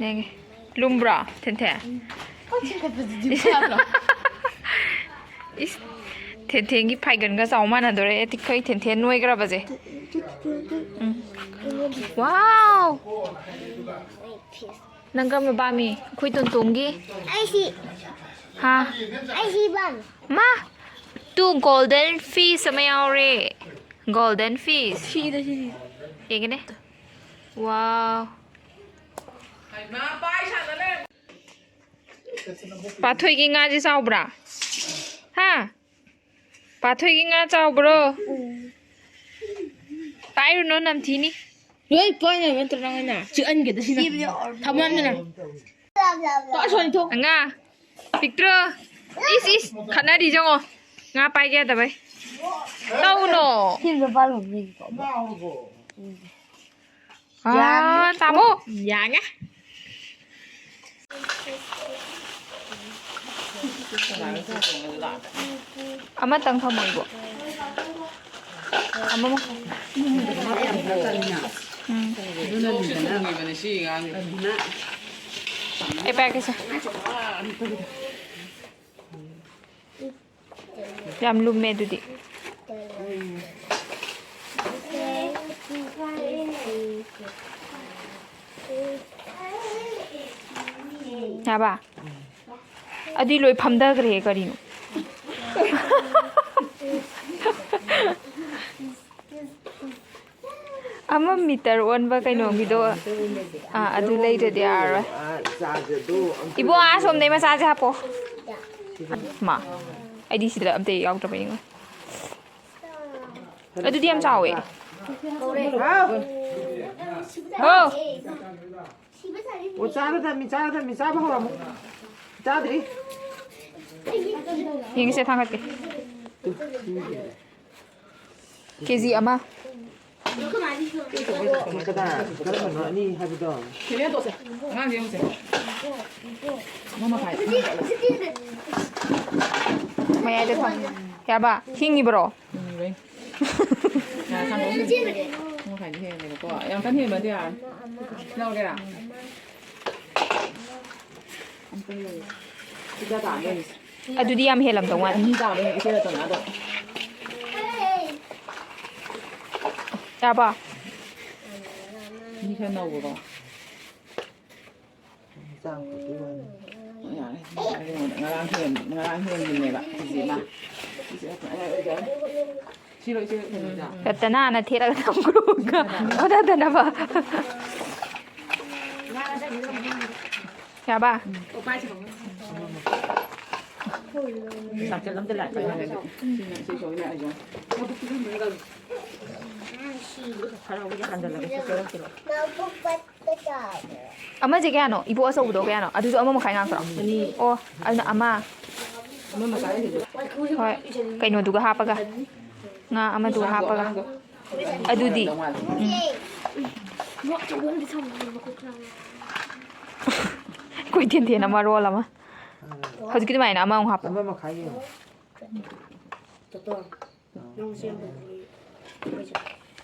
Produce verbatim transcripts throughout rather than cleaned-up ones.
ꯌꯦꯡꯒꯦ꯫ ꯂꯨꯝꯕ꯭ꯔꯣ, ꯊꯦꯟꯊꯦꯟ? ꯏꯁ, ꯊꯦꯟꯊꯦꯟꯒꯤ ꯐꯥꯏꯒꯟꯒ ꯆꯥꯎ ꯃꯥꯟꯅꯗꯣꯔꯦ꯫ ꯑꯩꯈꯣꯏ ꯊꯦꯟꯊꯦꯟ ꯅꯣꯏꯈ꯭ꯔꯕꯁꯦ꯫ ꯎꯝ꯫ ꯋꯥꯎ! ꯅꯪ ꯀꯔꯝꯕ ꯄꯥꯝꯃꯤ? ꯑꯩꯈꯣꯏ ꯇꯣꯟꯇꯣꯟꯒꯤ? ꯑꯩꯁꯤ꯫ ꯍꯥ? ꯑꯩꯁꯤ ꯄꯥꯝꯃꯤ꯫ ꯃꯥ! ꯇꯨ ꯒꯣꯜꯗꯟ ꯐꯤꯁ ꯑꯃ ꯌꯥꯎꯔꯦ꯫ Golden fish. ꯁꯤꯗ, ꯁꯤ, ꯁꯤ꯫ ꯌꯦꯡꯒꯦꯅꯦ꯫ ꯋꯥꯎ꯫ ꯄꯥꯊꯣꯏꯒꯤ ꯉꯥꯁꯦ ꯆꯥꯎꯕ꯭ꯔꯥ? ꯍꯥ? ꯄꯥꯊꯣꯏꯒꯤ ꯉꯥ ꯆꯥꯎꯕ꯭ꯔꯣ? ꯄꯥꯏꯔꯨꯅꯣ, ꯅꯝꯊꯤꯅꯤ꯫ ꯂꯣꯏ ꯄꯥꯏꯅꯕ ꯅꯠꯇ꯭ꯔꯣ ꯅꯪ ꯑꯩꯅ? ꯆꯤꯛꯍꯟꯒꯦꯗ ꯁꯤꯅ꯫ ꯊꯝꯃꯣ ꯍꯥꯏꯕꯅꯤꯅ꯫ ꯄꯥ ꯁꯣꯏ ꯊꯣꯛ꯫ ꯉꯥ ꯄꯤꯛꯇ꯭ꯔꯣ? ꯏꯁ, ꯏꯁ, ꯈꯠꯅꯔꯤ ꯌꯦꯡꯉꯣ꯫ ꯉꯥ ꯄꯥꯏꯒꯦ ꯌꯥꯗꯕꯩ꯫ ꯇꯧꯅꯣ꯫ ꯁꯤꯕꯨ ꯄꯥꯜꯂꯝꯃꯤꯀꯣ꯫ ꯑꯥ, ꯇꯥꯃꯣ꯫ ꯌꯥꯡꯉꯦ꯫ ꯑꯃꯇꯪ ꯊꯝꯃꯣ, ꯏꯕꯣꯛ꯫ ꯑꯃꯃꯨꯛ꯫ ꯎꯝ꯫ ꯑꯩ ꯄꯥꯏꯔꯛꯀꯦꯁꯦ꯫ ꯌꯥꯝ ꯂꯨꯝꯃꯦ ꯑꯗꯨꯗꯤ꯫ ꯌꯥꯕ? ꯑꯗꯨꯏ ꯂꯣꯏ ꯐꯝꯊꯈ꯭ꯔꯦ ꯀꯔꯤꯅꯣ? ꯑꯃ ꯃꯤꯇꯔ ꯑꯣꯟꯕ ꯀꯩꯅꯣꯒꯤꯗꯣ, ꯑꯥ, ꯑꯗꯨ ꯂꯩꯗ꯭ꯔꯗꯤ ꯌꯥꯔꯔꯣꯏ꯫ ꯏꯕꯣ, ꯑꯥ ꯁꯣꯝꯗꯩ ꯃꯆꯥꯁꯦ ꯍꯥꯞꯄꯣ꯫ ꯃꯥ, ꯑꯩꯗꯤ ꯁꯤꯗ ꯑꯝꯇ ꯌꯥꯎꯗ꯭ꯔꯕ ꯌꯦꯡꯉꯣ꯫ ꯑꯗꯨꯗꯤ ꯌꯥꯝ ꯆꯥꯎꯋꯦ꯫ ꯍꯥꯎ꯫ ꯍꯥꯎ꯫ ꯑꯣ, ꯆꯥꯔꯗꯝꯃꯤ, ꯆꯥꯔꯗꯝꯃꯤ, ꯆꯥꯕ ꯍꯧꯔꯝꯃꯣ꯫ ꯆꯥꯗ꯭ꯔꯤ꯫ ꯌꯦꯡꯒꯦꯁꯦ, ꯊꯥꯡꯒꯠꯀꯦ꯫ ꯀꯦ ꯖꯤ ꯑꯃ꯫ ꯀꯅꯥ? ꯀꯔꯝꯕꯅꯣ ꯑꯅꯤ ꯍꯥꯏꯕꯗꯣ? ꯁꯤꯗ ꯇꯣꯛꯁꯦ꯫ ꯑꯉꯥꯡꯁꯦ ꯌꯦꯡꯉꯨꯁꯦ꯫ ꯑꯃ ꯃꯈꯥꯏ꯫ ꯃꯌꯥꯏꯗ ꯊꯝ-, ꯌꯥꯕ? ꯍꯤꯡꯉꯤꯕ꯭ꯔꯣ? ꯎꯝ, ꯂꯩ꯫ ꯉꯥ ꯊꯝꯃꯣ꯫ ꯑꯃ ꯃꯈꯥꯏꯗꯤ ꯍꯦꯜꯂꯦꯕꯀꯣ꯫ ꯌꯥꯝ ꯀꯟꯅ ꯍꯦꯟꯕꯗꯤ ꯌꯥꯔꯣꯏ꯫ ꯂꯧꯔꯒꯦꯔꯥ? ꯑꯗꯨꯗꯤ ꯌꯥꯝ ꯍꯦꯜꯂꯝꯗꯧ ꯃꯥꯜꯂꯦ꯫ ꯌꯥꯕ? ꯃꯤ ꯈꯔ ꯅꯧꯕꯀꯣ꯫ ꯌꯥꯔꯦ, ꯉꯔꯥꯡ ꯍꯦꯟ-, ꯉꯔꯥꯡ ꯍꯦꯟꯒꯤꯅꯦꯕ ꯆꯤꯆꯦꯅ꯫ ꯆꯤꯆꯦ, ꯁꯤ ꯂꯣꯏ ꯁꯤ ꯂꯣꯏ ꯊꯝꯃꯤꯖꯥ꯫ ꯔꯇꯅꯥꯅ ꯊꯦꯠꯂꯒ ꯊꯝꯈ꯭ꯔꯣ꯫ ꯑꯣꯟꯅꯗꯅꯕ꯫ ꯌꯥꯕ? ꯁꯤꯅ ꯁꯤ ꯁꯣꯏ ꯂꯥꯛꯏꯁꯦ꯫ ꯑꯃꯁꯦ ꯀꯌꯥꯅꯣ? ꯏꯕꯣꯛ ꯑꯆꯧꯕꯗꯣ ꯀꯌꯥꯅꯣ? ꯑꯗꯨꯁꯨ ꯑꯃ ꯃꯈꯥꯏ ꯉꯥꯛꯇ꯭ꯔꯣ? ꯑꯣ, ꯑꯗꯨꯅ ꯑꯃ꯫ ꯍꯣꯏ, ꯀꯩꯅꯣꯗꯨꯒ ꯍꯥꯞꯄꯒ꯫ ꯉꯥ ꯑꯃꯗꯨꯒ ꯍꯥꯞꯄꯒ꯫ ꯑꯗꯨꯗꯤ꯫ ꯎꯝ꯫ ꯑꯩꯈꯣꯏ ꯊꯦꯟꯊꯦꯟ ꯑꯃ ꯔꯣꯜ ꯑꯃ꯫ ꯍꯧꯖꯤꯛꯀꯤ ꯑꯗꯨꯃꯥꯏꯅ ꯑꯃꯃꯨꯛ ꯍꯥꯞꯄꯣ꯫ ꯑꯃ ꯃꯈꯥꯏ ꯌꯦꯡꯉꯣ꯫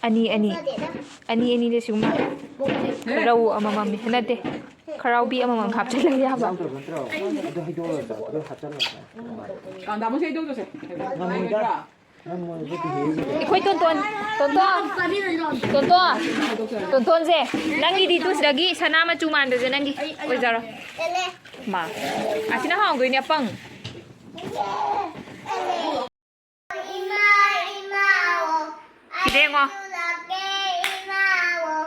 ꯑꯅꯤ, ꯑꯅꯤ꯫ ꯑꯅꯤ, ꯑꯅꯤꯗ ꯁꯤꯒꯨꯝꯕ ꯔꯧ ꯑꯃꯃꯝ, ꯅꯠꯇꯦ, ꯈꯔꯥꯎꯕꯤ ꯑꯃꯃꯝ ꯍꯥꯞꯆꯤꯜꯂꯒ ꯌꯥꯕ꯫ ꯌꯥꯎꯗꯕ ꯅꯠꯇ꯭ꯔꯣ? ꯑꯗꯨ ꯍꯩꯗꯣꯛꯑꯒ ꯆꯥꯎ-, ꯑꯗꯨ ꯍꯥꯞꯆꯜꯂꯣ꯫ ꯀꯥꯟꯗꯥ ꯑꯃꯨꯛ ꯁꯦꯝꯗꯣꯛꯇꯣꯏꯁꯦ꯫ ꯉꯝꯃꯣꯏꯗ꯭ꯔꯥ? ꯉꯝꯃꯣꯏ, ꯑꯗꯨꯗꯤ ꯍꯦꯛ ꯑꯩꯈꯣꯏ ꯇꯣꯟꯇꯣꯟ, ꯇꯣꯟꯇꯣꯟ, ꯇꯣꯟꯇꯣꯟ, ꯇꯣꯟꯇꯣꯟꯁꯦ, ꯅꯪꯒꯤꯗꯤ ꯇꯨꯁꯤꯗꯒꯤ ꯁꯅꯥ ꯃꯆꯨ ꯃꯥꯟꯕꯁꯦ ꯅꯪꯒꯤ ꯑꯣꯏꯖꯔꯣ꯫ ꯃꯥ, ꯑꯁꯤꯅ ꯍꯥꯎꯗꯣꯏꯅꯦ, ꯑꯄꯪ꯫ ꯏꯃꯥ, ꯏꯃꯥꯑꯣ, ꯁꯤꯗ ꯌꯦꯡꯉꯣ꯫ ꯑꯩ ꯇꯨꯔꯛꯀꯦ, ꯏꯃꯥꯑꯣ,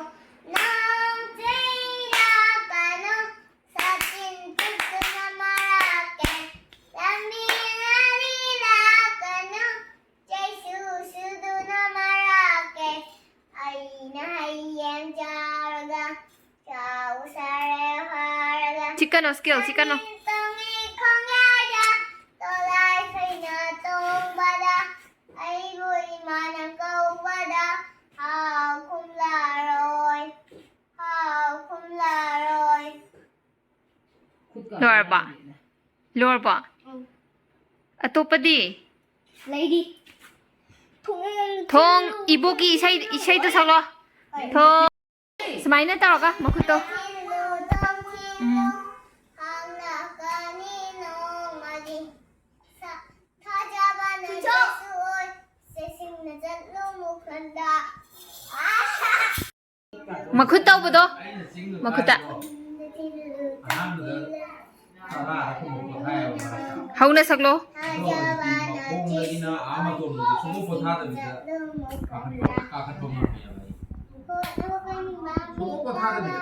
ꯅꯣꯡ ꯆꯨꯏꯔꯛꯀꯅꯨ, ꯁꯥꯇꯤꯟ ꯇꯨꯞꯇꯨꯅ ꯃꯔꯛꯀꯦ, ꯂꯝꯕꯤ ꯉꯥꯔꯤ ꯂꯥꯛꯀꯅꯨ, ꯆꯩꯁꯨ ꯁꯨꯗꯨꯅ ꯃꯔꯛꯀꯦ, ꯑꯩꯅ ꯍꯌꯦꯡ ꯆꯥꯎꯔꯒ ꯆꯥꯎ ꯁꯥꯔꯦ ꯍꯥꯏꯔꯒ ꯁꯤ ꯀꯩꯅꯣ, ꯁ꯭ꯀꯦꯜ, ꯁꯤ ꯀꯩꯅꯣ? ꯇꯣꯡꯉꯤ ꯈꯣꯡꯌꯥꯏꯗ, ꯇꯣꯂꯥꯏ ꯐꯩꯅ ꯇꯣꯡꯕꯗ, ꯑꯩꯕꯨ ꯏꯃꯥꯅ ꯀꯧꯕꯗ ꯍꯥꯎ ꯈꯨꯝꯂꯔꯣꯏ, ꯍꯥꯎ ꯈꯨꯝꯂꯔꯣꯏ꯫ ꯂꯣꯏꯔꯕꯣ? ꯂꯣꯏꯔꯕꯣ? ꯎꯝ꯫ ꯑꯇꯣꯞꯄꯗꯤ? ꯂꯩꯔꯤ꯫ ꯊꯣꯡ ꯊꯤꯜꯂꯨ, ꯏꯕꯣꯛꯀꯤ ꯊꯤꯜꯂꯨ, ꯏꯁꯩ, ꯊꯤꯜꯂꯨ꯫ ꯏꯁꯩꯗꯣ ꯁꯛꯂꯣ꯫ ꯍꯣꯏ꯫ ꯊꯣꯡ꯫ ꯁꯨꯃꯥꯏꯅ ꯇꯧꯔꯒ ꯃꯈꯨꯠꯇꯣ꯫ ꯊꯣꯡ ꯊꯤꯜꯂꯨ, ꯊꯣꯡ ꯊꯤꯜꯂꯨ, ꯎꯝ꯫ ꯍꯥꯡꯅ ꯃꯈꯨꯠꯇ꯫ ꯑꯍꯥꯟꯕꯗ ꯇꯔꯥꯔ ꯀꯨꯟꯃꯨꯛ ꯄꯣꯊꯥꯏꯌꯦꯕ ꯃꯔꯛꯇ꯫ ꯍꯧꯅ ꯁꯛꯂꯣ꯫ ꯑꯗꯣ ꯍꯧꯖꯤꯛꯇꯤ ꯃꯈꯣꯡꯗꯒꯤꯅ ꯑꯥ ꯃꯇꯣꯟꯗꯗꯤ ꯁꯨꯡꯄꯣ ꯄꯣꯊꯥꯗꯕꯤꯗ ꯀꯥꯈꯠꯄ, ꯀꯥꯈꯠꯄ ꯉꯝꯃꯦꯕ ꯑꯩ꯫ ꯁꯨꯡꯄꯣ ꯄꯣꯊꯥꯗꯕꯤꯗ꯫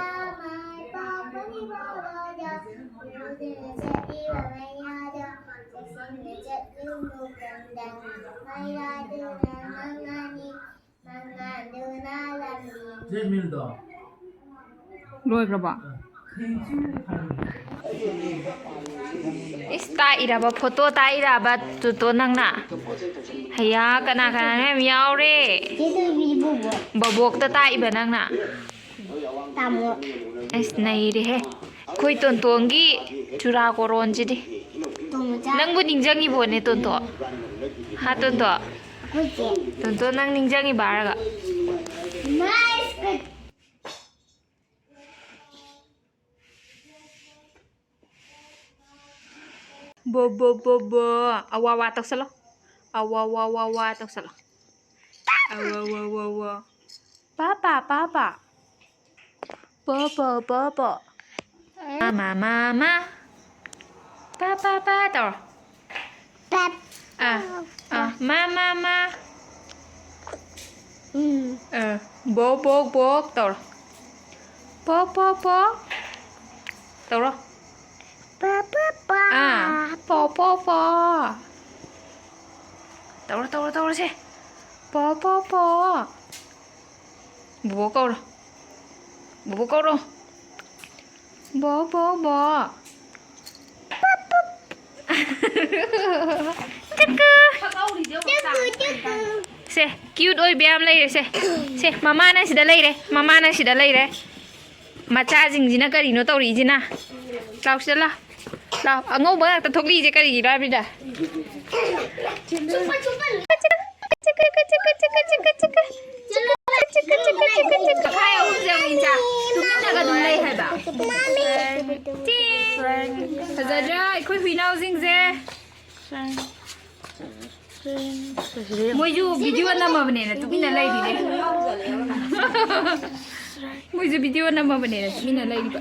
ꯆꯦ ꯃꯤꯜꯗꯣ꯫ ꯂꯣꯏꯈ꯭ꯔꯕꯣ? ꯏꯁ, ꯇꯥꯛꯏꯔꯕ, ꯐꯣꯇꯣ ꯇꯥꯛꯏꯔꯕ, ꯇꯨꯇꯣ ꯅꯪꯅ? ꯍꯩꯌꯥ, ꯀꯅꯥ ꯀꯅꯥꯅꯣ ꯌꯥꯝ ꯌꯥꯎꯔꯦ꯫ ꯆꯦ ꯊꯣꯏꯕꯤ, ꯕꯣꯕꯣꯛ꯫ ꯕꯣꯕꯣꯛꯇ ꯇꯥꯛꯏꯕ ꯅꯪꯅ? ꯇꯥꯃꯣ꯫ ꯑꯁ, ꯅꯩꯔꯦꯍꯦ꯫ ꯑꯩꯈꯣꯏ ꯇꯣꯟꯇꯣꯟꯒꯤ ꯆꯨꯔꯥꯀꯣꯔꯣꯟꯁꯤꯗꯤ꯫ ꯇꯣꯟ ꯃꯆꯥ꯫ ꯅꯪꯕꯨ ꯅꯤꯡꯁꯤꯡꯉꯤꯕꯣꯅꯦ, ꯇꯣꯟꯇꯣ? ꯍꯥ, ꯇꯣꯟꯇꯣ? ꯑꯩꯈꯣꯏ ꯆꯦ꯫ ꯇꯣꯟꯇꯣ, ꯅꯪ ꯅꯤꯡꯁꯤꯡꯉꯤꯕ ꯍꯥꯏꯔꯒ? ꯃꯥꯏ ꯁ꯭ꯀꯔꯠ꯫ ꯕꯣ, ꯕꯣ, ꯕꯣ, ꯕꯣ꯫ ꯑꯋꯥ, ꯋꯥ ꯇꯧꯁꯜꯂꯣ꯫ ꯑꯋꯥ, ꯋꯥ, ꯋꯥ, ꯋꯥ ꯇꯧꯁꯜꯂꯣ꯫ ꯑꯋꯥ, ꯋꯥ, ꯋꯥ, ꯋꯥ꯫ ꯄꯥ, ꯄꯥ, ꯄꯥ, ꯄꯥ꯫ ꯄꯣ, ꯄꯣ, ꯄꯣ, ꯄꯣ꯫ ꯃꯥ, ꯃꯥ, ꯃꯥ, ꯃꯥ꯫ ꯄꯥ, ꯄꯥ, ꯄꯥ ꯇꯧꯔꯣ꯫ ꯄꯦꯞ꯫ ꯑꯥ, ꯑꯥ, ꯃꯥ, ꯃꯥ, ꯃꯥ꯫ ꯎꯝ꯫ ꯑꯥ, ꯕꯣꯛ, ꯕꯣꯛ, ꯕꯣꯛ ꯇꯧꯔꯣ꯫ ꯄꯣ, ꯄꯣ, ꯄꯣ꯫ ꯇꯧꯔꯣ꯫ ꯄ, ꯄ, ꯄ꯫ ꯑꯥ, ꯄꯣ, ꯄꯣ, ꯄꯣ꯫ ꯇꯧꯔꯣ, ꯇꯧꯔꯣ, ꯇꯧꯔꯣꯁꯦ꯫ ꯄꯣ, ꯄꯣ, ꯄꯣ꯫ ꯕꯣꯕꯣꯛ ꯀꯧꯔꯣ꯫ ꯕꯣꯕꯣꯛ ꯀꯧꯔꯣ꯫ ꯕꯣ, ꯕꯣ, ꯕꯣ꯫ ꯆꯨꯀꯨ꯫ ꯆꯨꯀꯨ, ꯆꯨꯀꯨ꯫ ꯁꯦ, cute ꯑꯣꯏꯕ ꯌꯥꯝ ꯂꯩꯔꯦ ꯁꯦ꯫ ꯁꯦ, ꯃꯃꯥꯅ ꯁꯤꯗ ꯂꯩꯔꯦ꯫ ꯃꯃꯥꯅ ꯁꯤꯗ ꯂꯩꯔꯦ꯫ ꯃꯆꯥꯁꯤꯡꯁꯤꯅ ꯀꯔꯤꯅꯣ ꯇꯧꯔꯤꯁꯤꯅ? ꯂꯥꯎ ꯁꯤꯗ ꯂꯥꯎ꯫ ꯂꯥꯎ꯫ ꯑꯉꯧꯕ ꯉꯥꯛꯇ ꯊꯣꯛꯂꯛꯏꯁꯦ ꯀꯔꯤꯒꯤꯅꯣ ꯍꯥꯏꯕꯅꯤꯗ? ꯃꯈꯥꯏ ꯑꯍꯨꯝꯁꯦ ꯑꯃꯨꯛ ꯏꯟꯁꯥ ꯇꯨꯃꯤꯟꯅꯒ ꯑꯗꯨꯝ ꯂꯩ ꯍꯥꯏꯕ꯫ ꯐꯖꯗ꯭ꯔꯥ ꯑꯩꯈꯣꯏ ꯍꯨꯏꯅꯥꯎꯁꯤꯡꯁꯦ? ꯃꯣꯏꯁꯨ video ꯅꯝꯃꯕꯅꯦꯅ ꯇꯨꯃꯤꯟꯅ ꯂꯩꯔꯤꯅꯦ꯫ ꯑꯩꯈꯣꯏꯁꯨ ꯚꯤꯗꯤꯑꯣ ꯅꯝꯃꯕꯅꯦꯅ ꯇꯨꯃꯤꯟꯅ ꯂꯩꯔꯤꯕ꯫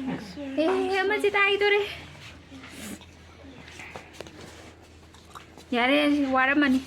ꯑꯦ, ꯑꯃꯁꯦ ꯇꯥꯈꯤꯗꯣꯔꯦ꯫ ꯌꯥꯔꯦ, ꯋꯥꯔꯝꯃꯅꯤ꯫